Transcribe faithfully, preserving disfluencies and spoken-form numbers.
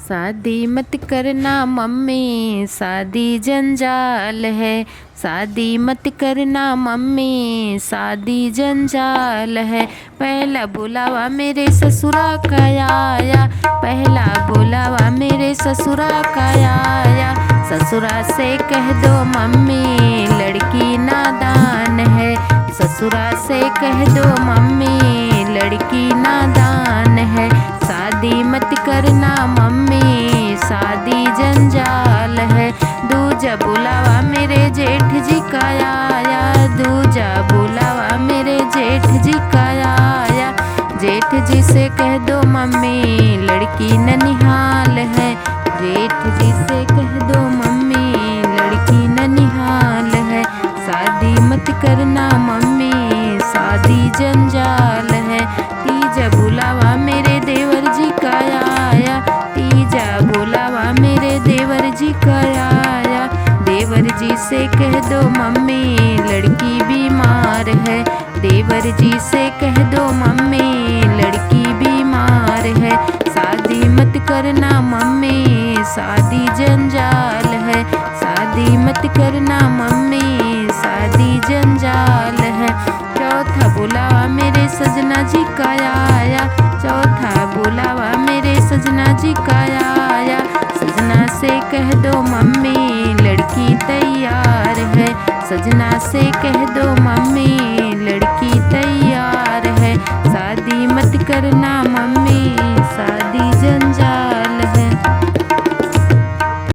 शादी मत करना मम्मी, शादी जंजाल है। शादी मत करना मम्मी, शादी जंजाल है। पहला बुलावा मेरे ससुरा का आया, पहला बुलावा मेरे ससुरा का आया। ससुरा से कह दो मम्मी, लड़की नादान है। ससुरा से कह दो मम्मी, लड़की नादान है। शादी मत करना मम्मी, शादी जंजाल है। दूजा बुलावा मेरे जेठ जी का आया, दूजा बुलावा मेरे जेठ जी का आया। जेठ जी से कह दो मम्मी, लड़की ननिहाल है। जेठ जी से कह दो मम्मी, लड़की ननिहाल है। शादी मत करना मम्मी, शादी जंजाल है। तीजा बुलावा मेरे देवर जी का आया, तीजा बुलावा मेरे देवर जी का आया। देवर जी से कह दो मम्मी, लड़की बीमार है। देवर जी से कह दो मम्मी, लड़की बीमार है। शादी मत करना मम्मी, शादी जंजाल है। शादी मत करना मम्मी, शादी जंजाल है। चौथा बुलावा मेरे सजना जी का आया, चौथा बुलावा मेरे सजना जी का आया। सजना से कह दो मम्मी, लड़की तैयार है। सजना से कह दो मम्मी,